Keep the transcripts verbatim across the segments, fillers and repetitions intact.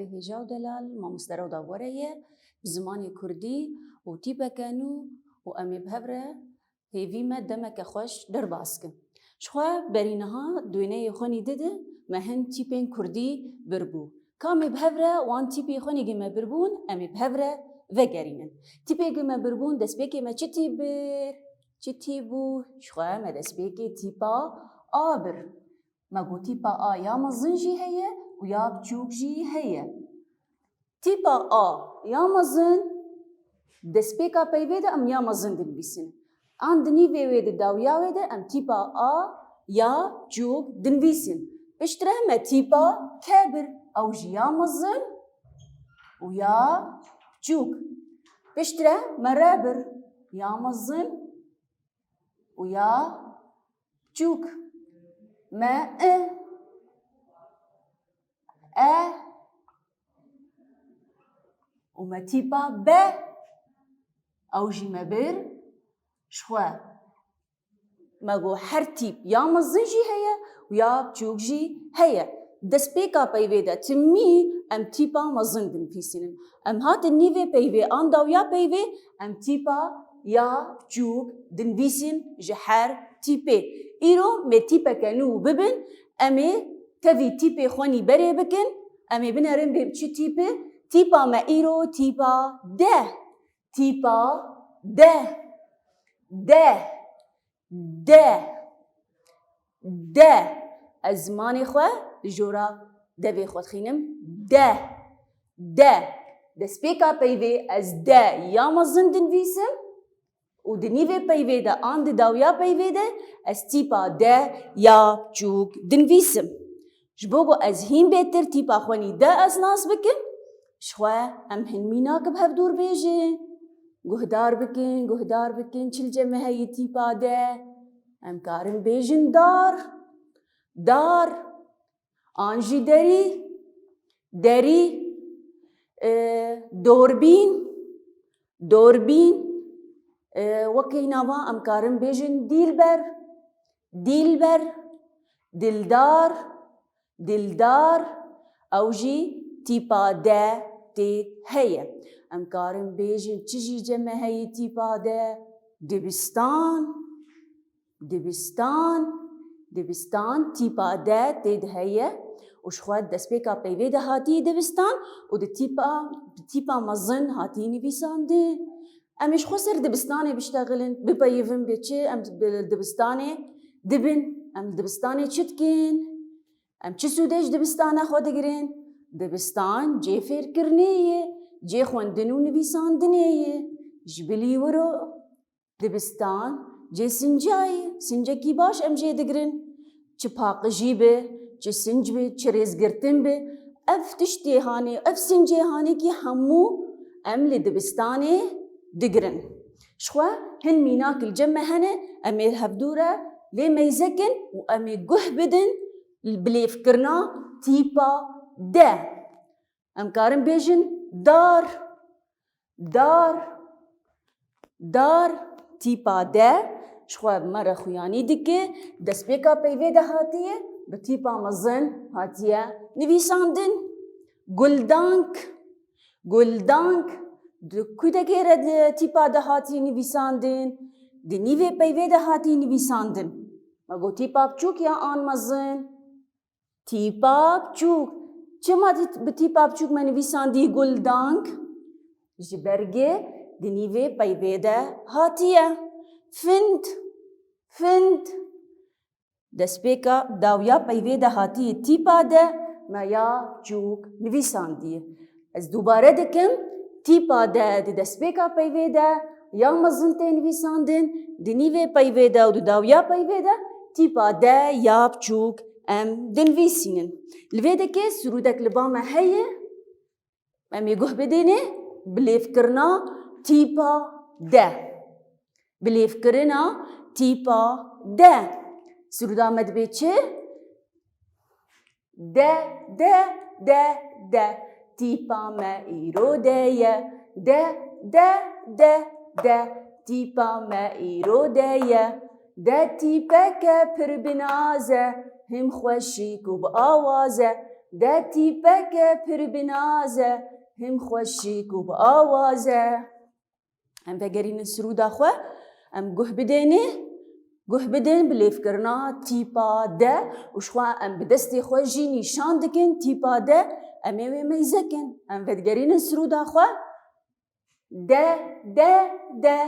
Hêja û delal, mamoste Rewda Bore ye, bi zimanê kurdî û tîpeke nû û em ê bi hev re hêvî me demeke xweş derbas kin. Ji xwe berî niha di wêneyê xwe nî di de me hin tîpên kurdî birbû. Ka em ê bi hev re wan tîpê xwe nî gi me birbûn, em ê bi hev re vegerînin. Tîpê gi me birbûn, destpêkê me çi tîp bir? Çi tîp bû? Ji xwe me destpêkê tîpa A bir. Me got tîpa A ya mezin jî heye û ya biçûk jî heye. Tîpa A ya mezin, destpêka peyvê de em ya mezin dinivîsin. An di nîvê wê de dawiya wê de em tîpa A ya biçûk dinivîsin. Piştre me tîpa K bir, ew jî ya mezin û ya biçûk. Piştre me R bir, ya mezin û ya biçûk. Me I, E û me tîpa B, ew jî me bir ji xwe. Me got her tîp ya mezin jî heye û ya biçûk jî heye. Destpêka peyvê de timî em tîpa mezin dinivîsînin. Em hatin nîvê peyvê an dawiya peyvê, em tîpa ya biçûk dinivîsîn ji her tîpê. Îro me tîpeke nû bibin, em ê tevî tîpê xwe nî berê bikin, em ê binerin bê bi çi tîpi? Tîpa me îro tîpa D. Tîpa D. D. D. D. Ez zimanê xwe li jora devê xwe dixînim. D. D. Destpêka peyvê ez D ya mezin dinivîsim û di nîvê peyvê de an di dawiya peyvê de ez tîpa D ya biçûk dinivîsim. Ji bo ku ez hîn bêtir tîpa xwe nî D ez nas bikim, ji xwe em hin mînak bi hev dûr bêjin. Guhdar bikin, guhdar bikin, çi li cem me heye tîpa D. Em karin bêjin dar, dar, an jî derî, derî, e, dorbîn, dorbîn, e, wekî nava em karin bêjin dîlber, dîlber, dildar, dildar, ew jî tîpa D tê heye. Em karin bêjin çi jî cem me heye tîpa D? Dibistan, dibistan, dibistan tîpa D tê de heye û ji xwe destpêka peyvê de hatiye dibistan û di tîpa, bi tîpa mezin hatiye nivîsandin. Em ê ji xwe ser dibistanê biştexilin, bipeyivin bê çi? Em bi dibistanê dibin. Em li dibistanê çi dikin? Em çi sûdê ji dibistana xwe digirin? Dibistan cê fêrkirinê ye, cê xwendin û nivîsandinê ye. Ji bilî wiro dibistan cê sinca ye, sincekî baş em jê digirin. Çi paqijî bi, çi sinc bi, çi rêzgirtin bi, ev tiştê hanê, ev sincê hanê kî hemû em li dibistanê digirin. Ji xwe hin mînak li cem me hene, em ê hevdû re lê meyze kin û em ê guh bidin bi lêvkirina tîpa D. Em karin bêjin dar, dar, dar tîpa D ji xwe me re xuyanî dike, destpêka peyvê de hatiye, bi tîpa mezin hatiye nivîsandin. Guldank, guldank, di kûdekê re di tîpa D hatiye nivîsandin, di nîvê peyvê de hatiye nivîsandin. Me got tîpa biçûk ya an mezin? Tîpa biçûk. Çima di-, bi tîpa biçûk me nivîsandî guldank? Ji ber ku di nîvê peyvê de hatiye. Find, find. Destpêka dawiya peyvê de hatiye tîpa D, me ya biçûk nivîsandiye. Ez dubare dikim, tîpa D di destpêka peyvê de ya mezin tê nivîsandin, di nîvê peyvê de û di dawiya peyvê de tîpa D ya biçûk em dinivîsînin. Li vê dekê sirûdek li ba me heye, em ê guh bidêne, bi lêvkirina tîpa D. Bi lêvkirina tîpa D. Sirûda me dibe çi? De, de, de, de, tîpa me îro de ye. De, de, de, de, tîpa me îro de ye. De tîpeke pir bi naz e, him xweşik û bi awaz e. De tîpeke pir bi naz e, him xweşik û bi awaz e. Em vegerînin sirûda xwe, em guh bidêne, guh bidên bi lêvkirina tîpa de û ji xwe em bi destê xwe jî nîşan dikin tîpa de, em ê wê meyze kin. Em vedigerînin sirûda xwe. De, de, de,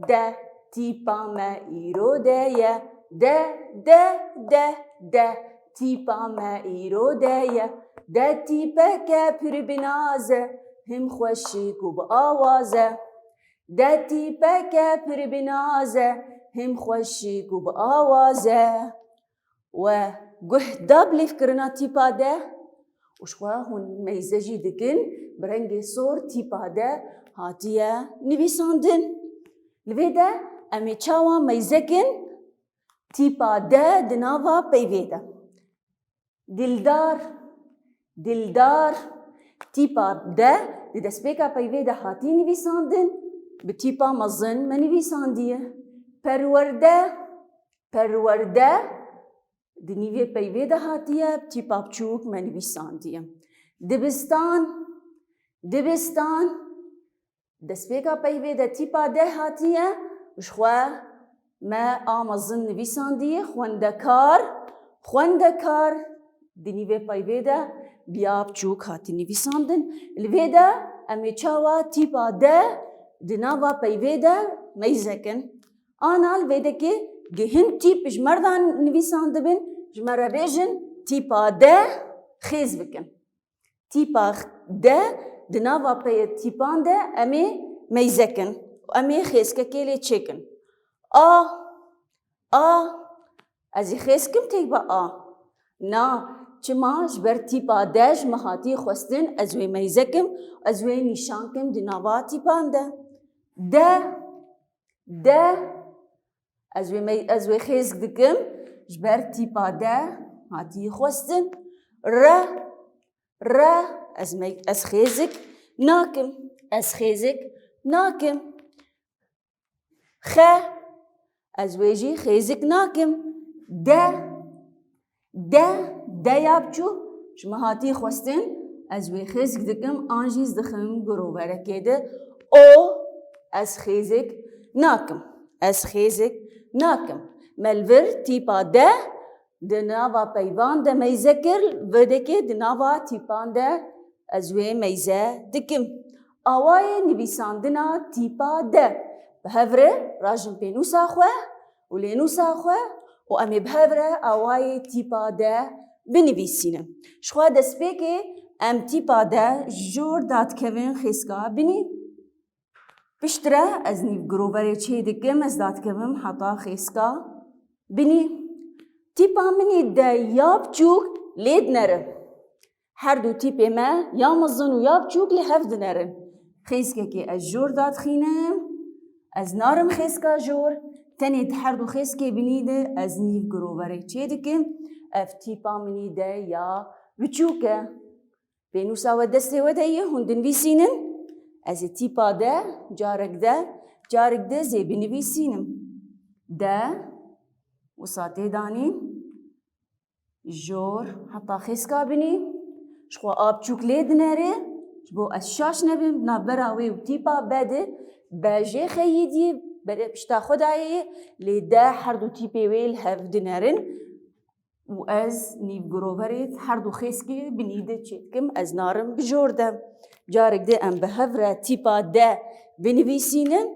de, tîpa me îro de ye. De, de, de, de, tîpa me îro de ye. De tîpeke pir bi naz e, him xweşik û bi awaz e. De tîpeke pir bi naz e, him xweşik û bi awaz e. We guh da bi lêvkirina tîpa de û ji xwe hûn meyze jî dikin, bi rengê sor tîpa de hatiye nivîsandin. Li vê de em ê çawa meyze kin tîpa de di nava peyvê de? Dildar, dildar, tîpa de di destpêka peyvê de hatiye nivîsandin, bi tîpa mezin me nivîsandiye. Perwerde, perwerde, di nîvê peyvê de hatiye, bi tîpa biçûk me nivîsandiye. Dibistan, dibistan, destpêka peyvê de tîpa de hatiye, ji xwe me a mezin nivîsandiye. Xwendekar, xwendekar, di nîvê peyvê de bi ya biçûk hatî nivîsandin. Li vê de em ê çawa tîpa de di nava peyvê de meyze kin? Ana li vê dekê gihin tîp ji me re da nivîsandibin, ji me re bêjin tîpa de xêz bikin. Tîpa de di nava peyê tîpan de em ê meyze kin û em ê xêzkekê lê çêkin. A, a, ez ê xêz kim têk be a? Na, çima ji ber tîpa de ji min hatî xwestin, ez wê meyze kim, ez wê nîşan kim di nava tîpan de. De, de, ez wê mey-, ez wê xêzk dikim, ji ber tîpa de hatî xwestin. Re, re, ez mey-, ez xêzik nakim, ez xêzik nakim. Xe, ez wê jî xêzik nakim. De, de, de ya biçûk, ji min hatî xwestin, ez wê xêzik dikim, an jî ez dixim giroverekê de. O, ez xêzik nakim. Ez xêzik nakim. Me li vir tîpa de di nava peyvan de meyze kir, vê dekê di nava tîpan de ez wê meyze dikim. Awayê nivîsandina tîpa de. Bi hev re rajin pênûsa xwe û lênûsa xwe û em ê bi hev re awayê tîpa de binivîsînin. Ji xwe destpêkê em tîpa de ji jor dadikevin xêzka binî. Piştre ez nîv giroverê çê dikim, ez dadikevim heta xêzka binî. Tîpa min ê de ya biçûk lê dinerin. Her du tîpê me ya mezin û ya biçûk li hev dinerin. Xêzkekê ez jor dadixînim, ez narim xêzka jor, tenê di her du xêzkê binî de ez nîv giroverê çê dikim, ev tîpa min ê de ya biçûk e. Pênûsa we destê we de ye, hûn dinivîsînin. Ez ê tîpa de, carek de, carek de zê binivîsînim. De, wisa tê danîn. Jor, heta xêzka binî. Ji xwe a biçûk lê dinerê. Ji bo ez şaş nebim, navbera wê û tîpa be de, be jê xeyîdî, berê pişta xwe dayê, lê de her du tîpê wê li hev dinerin. Û ez nîv giroverê her du xêzkê binî de çêdikim, ez narim bi jor de. Carek de em bi hev re tîpa de binivîsînin.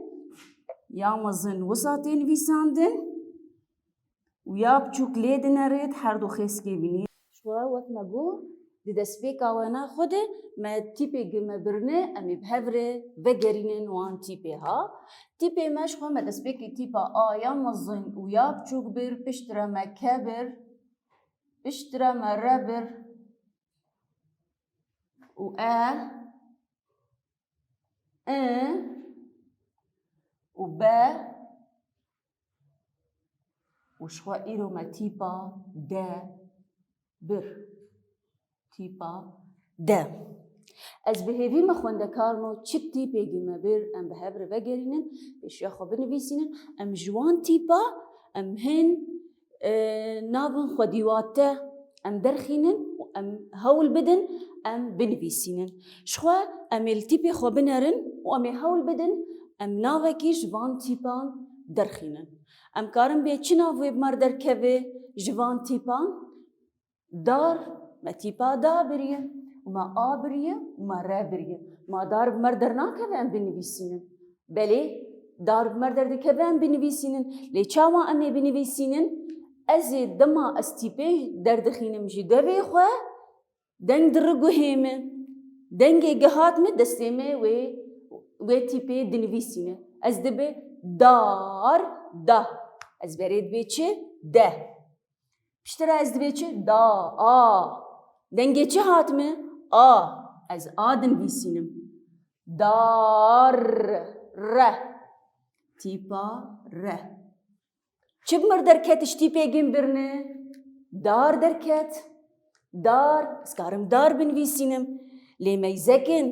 Ya mezin wisa tê nivîsandin û ya biçûk lê dinerêt her du xêzkê binî. Ji xwe wek me got, di destpêka wena xwe de me tîpê gi me birine, em ê bi hev re vegerînin wan tîpê ha. Tîpê me ji xwe me destpêkê tîpa a ya mezin û ya biçûk bir, piştre me ke bir, piştre me re bir û e, i û be û ji xwe îro me tîpa de bir. Tîpa de. Ez bi hêvî me xwendekar no çi tîpê gi me bir em bi hev re vegerînin, pêşiya xwe binivîsînin. Em ji wan tîpa em hin, e, navin xwedî wate em derxînin û Em hewl bidin, em binivîsînin. Ji xwe em ê li tîpê xwe binerin û em ê hewl bidin, em navekî ji van tîpan derxînin. Em karin bê çi nav wê bi me derkeve ji van tîpan? Dar, me tîpa da biriye, û me a biriye, û me re biriye. Ma dar bi me dernakeve em binivîsînin. Belê, dar bi me derdikeve em binivîsînin. Lê çawa em ê binivîsînin? Ez ê dema ez tîpê derdixînim ji devê xwe, deng diri guhê min. Dengê gihat min, destê me wê, wê tîpê dinivîsîne. Ez dibe dar, da. Ez berê dibe çi? De. Piştre ez divê çi? Da, a. Dengê çi hat min? A. Ez a dinivîsînim. Dar, re. Tîpa re. Çi bi mir derket ji tîpê gim birine? Dar derket. Dar, ez karim dar binivîsînim. Lê meyzekin,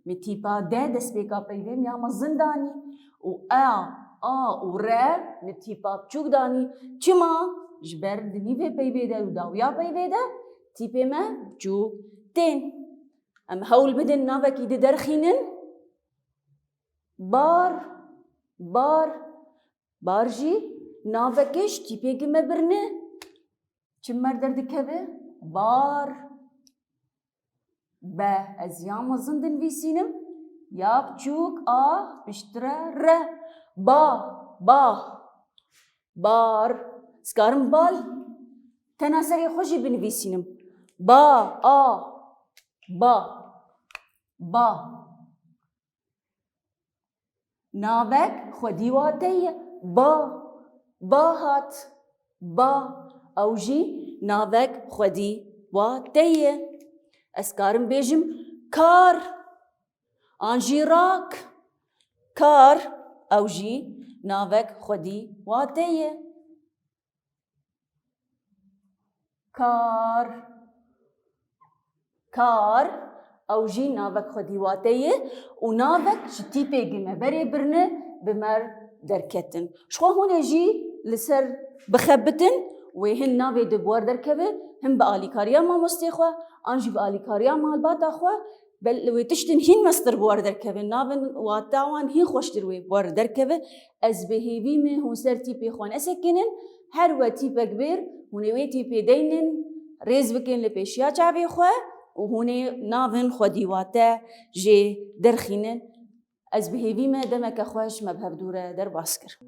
min tîpa de destpêka peyvê ya mezin danî. Û a, a û re min tîpa biçûk danî. Çima? Ji ber di nîvê peyvê de û dawiya peyvê de tîpê me biçûk tên. Em hewl bidin navekî di derxînin. Bar, bar, bar jî navekê ji tîpê gime birine. Çi mer derdikeve? Bar. Be, ez ya mezin dinivîsînim. Ya biçûk a, piştre re. Ba, ba. Bar. Ez karim bal tena serê xwe jî binivîsînim. Ba, a. Ba. Ba. Navek xwedî wate ye. Ba, ba hat, ba. Ew jî navek xwedî wate ye. Ez karim bêjim kar, an jî rak. Kar, ew jî navek xwedî wate ye. Kar. Kar, ew jî navek xwedî wate ye û navek ji tîpê gime berê birine bi mer derketin. Ji xwe hûn ê jî li ser bixebitin, wê hin navê di bi wer derkeve, hin bi alîkariya mamostê xwe, an jî bi alîkariya malbata xwe, bel wê tiştin hîn mestir bi wer derkeve, navin wata wan hîn xweştir wê bi wer derkeve. Ez bi hêvî me hûn ser tîpê xwe nesekinin, her we tîpek bêr, hûn ê wê tîpê deynin, rêz bikin li pêşiya çavê xwe û hûn ê navin xwedî wate jê derxînin. Ez bi hêvî me demeke xweş me bi hevdû re derbas kir.